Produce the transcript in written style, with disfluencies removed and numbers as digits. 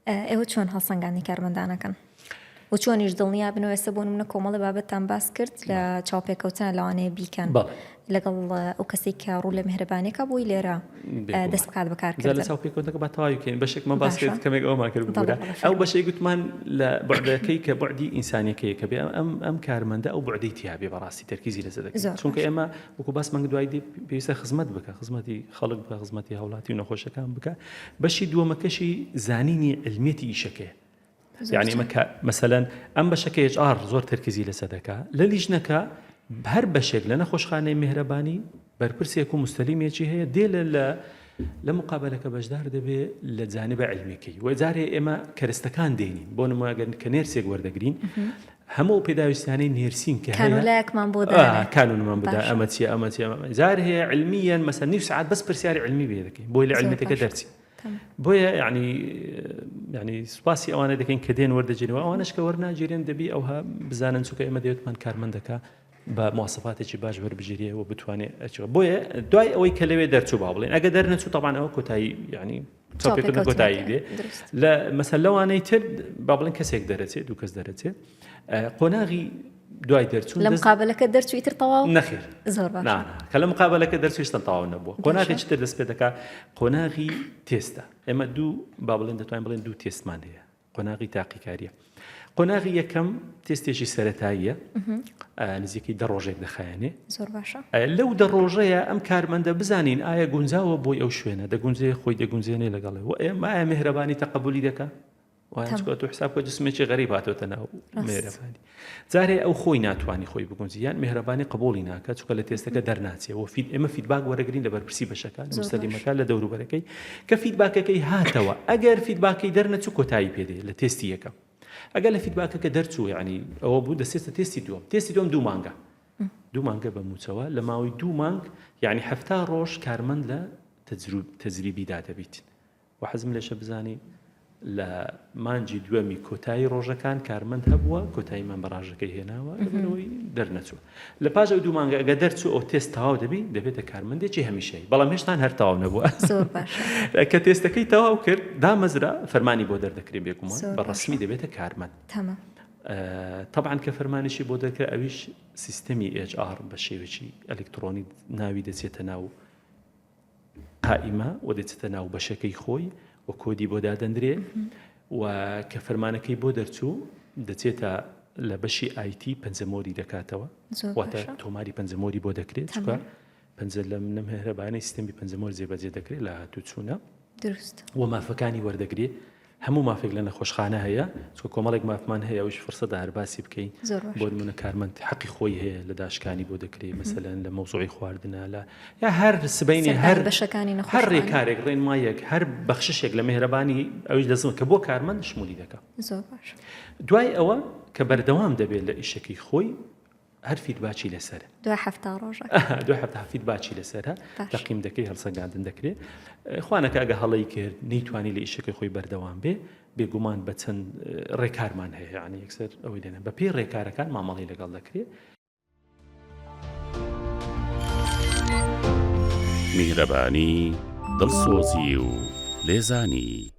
ئێوە چۆن هەڵسەنگاندنی کارمەندان ئەکەن و چۆنیش دڵنیا بن و ئێستا بۆ نمونە کۆمەڵی بابەتتان باس کرد لە چاوپێکەوتنە لەوانەیە بیکەن لەگەڵ ئەو کەسێک کە ڕوو لە میهرەبانێکە بۆی لێرە دەست بکات بەکارکردن لە چاوپێکەوتنەکە با تەواوی بکەین بەشێکمان باس کرد کەمێک ئەومان کرد بگورە ئەو بەشەی گوتمان لە بەعدەکەی کە بەعدی ئینسانیەکەیە کە بێ ئەم ئەم کارمەندە ئەو بەعدەی تیا بێ بەڕاستی تەرکیزی لەسەر دەکەین چونکە ئێمە وەکو باسمان دوای دێ پێویستە خزمەت بکە خزمەتی خەڵک بکە خزمەتی هاوڵاتی و نەخۆشەکان بکە بەشی دووەمەکەشی زانینی علمیەتی ئیشەکەیە یعنی ئەمە کە مەسەلەن ئەم بەشەکە HR زۆر تەرکیزی لەسەر دەکا لە لیژنەکە هەر بەشێک لە نەخۆشخانەی میهرەبانی بەرپرسێک و مستەلیمێکی هەیە دێ لە لە لە مقابلەکە بەشدار دەبێ لە جانبە علمیەکەی و جارێ ئێمە کەرستەکان دێنین بۆ نموونە گەر کە nurse ێک وەردەگرین هەموو ئەو پێداویستیانەی nursing کە هەیە کانولایەکمان بۆ دانێ. کانونمان بدا ئەمە چیە ئەمە چیە ئەمە جار هەیە علمیەن مەسەن نیو سەعات بەس پرسیاری علمی بێ دەکەین بۆی لە علمیەتەکە دەرچی بۆیە یعنی یعنی سوپاسی ئەوانە دەکەین کە دێن وەردەگیرەوە ئەوانش کە وەرناگیرێن دەبی ئەوها بزانن چونکە ئێمە دەوێتمان کارمەندەکە بە مواسەفاتێکی باش وەربگیرێ و بتوانێت ئەچوە بۆیە دوای ئەوەی کە لەوێ دەرچوو با بڵێن ئەگە دەرنەچوو تەبان ئەوە کۆتایی یعنی چاپێکردن کۆتایی دێ لە مەسەل لەوانەی تر با بڵێن کەسێک دەرەچێت دوو کەس دەرەچێت قۆناغی دوای دەرچوون لە مقابلەکە دەرچووی تر تەواو نەخێر زۆر باش کە لە مقابلەکە دەرچوویشتن تەواو نەبووە قۆناغی تر دەست پێ دەکات قۆناغی تێستە ئێمە دوو با بڵێن دەتوانین بڵێن دوو تێستمان هەیە قۆناغی تاقیکاریە قۆناغی یەکەم تێستێکی سەتاییە نزیکەی دە ڕۆژێک دەخایەنێ زۆر باشە لەو دە ڕۆژەیە ئەم کارمەندە بزانین ئایا گونجاوە بۆی ئەو شوێنە دەگونجێ خۆی دەگونجێنێ لەگەڵێ و ئێمە ئایا مهرەبانی تەقبولی دەکا وایە تۆ حساب کە جسمێکی غەریب هاتۆتە ناو مێرەبانی جارێ ئەو خۆی ناتوانانی خۆی بگونجی یان مهرەبانی قبولی ناکە چونکە لە تێستەکە دەرناچێ و feed ئێمە feedback وەرەگرین لە بەرپرسی بەشەکان مستەلیمەکە لە دەوروبەرەکەی کە feedback ەکەی هاتەوە ئەگەر feedback ەکەی دەرنەچوو کۆتایی پێدێ لە تێستی یەکەم ئەگەر لە feedback ەکە دەرچوو یعنی ئەوە بوو دەسێتە تێستی دووەم تێستی دووەم دوو مانگە دوو مانگە بە موچەوە لە ماوەی دوو مانگ یعنی هەفتا ڕۆژ کارمەند لە تەجریبیدا دەبیت وە حەزم لێشە بزانی لە مانگی دووەمی کۆتایی ڕۆژەکان کارمەند هەبووە کۆتاییمان بە ڕاژەکەی هێناوە لەبەرئەوەی دەرنەچووە لە پاش ئەو دوو مانگە ئەگەر دەرچوو ئەو تێست تەواو دەبی دەبێتە کارمەندێکی هەمیشەیی بەڵام هێشتان هەر تەواو نەبووە زۆر باشە کە تێستەکەی تەواو کرد دامەزرا فەرمانی بۆ دەردەکرێ بێگومان بە ڕەسمی دەبێتە کارمەند تەمام تەبعەن کە فەرمانیشی بۆ دەرکرا ئەویش سیستەمی HR بە شێوەیەکی ئەلکترۆنی ناوی دەچێتە ناو قائیمە و دەچێتە ناو بەشەکەی خۆی و کۆدی بۆ دادەندرێ و کە فەرمانەکەی بۆ دەرچوو دەچێتە لە بەشی IT پەنجەمۆری دەکاتەوە واتە تۆماری پەنجەمۆری بۆ دەکرێت چکە پەنجە لەم نەمهرەبانەی سیستەمی پەنجەمۆر جێبەجێ دەکرێت لە هاتوچوونە دروست و مافەکانی وەردەگرێت هەموو مافێک لە نەخۆشخانە هەیە چونکە کۆمەڵێک مافمان هەیە ئەویش فرسەتە هەر باسی بکەین بۆ نمونە کارمەند حەقی خۆی هەیە لە داشکانی بۆ دەکرێ مەسەلەن لە مەوزوعی خواردنە لە یا هەر سبینی هەر بەشەکانی هەر ڕێکارێک ڕێنمایەک هەر بەخششێک لە مهرەبانی ئەویش دەزم کە بۆ کارمەند شمولی دەکا دوای ئەوە کە بەردەوام دەبێت لە ئیشەکەی خۆی هەر feedback ی لەسەرە. دوای 70 ڕۆژەکە. دوای 70 feedback ی لەسەرە تەقیم دەکەی هەڵسەنگاندن دەکرێت خوانەکە ئەگە هەڵەی کرد نەیتوانی لە ئیشەکەی خۆی بەردەوام بێ بێگومان بە چەند ڕێکارمان هەیە یعنی یەکسەر ئەوەی دێنە بە پێی ڕێکارەکان مامەڵی لەگەڵ دەکرێت. میهرەبانی، دڵسۆزی و لێزانی.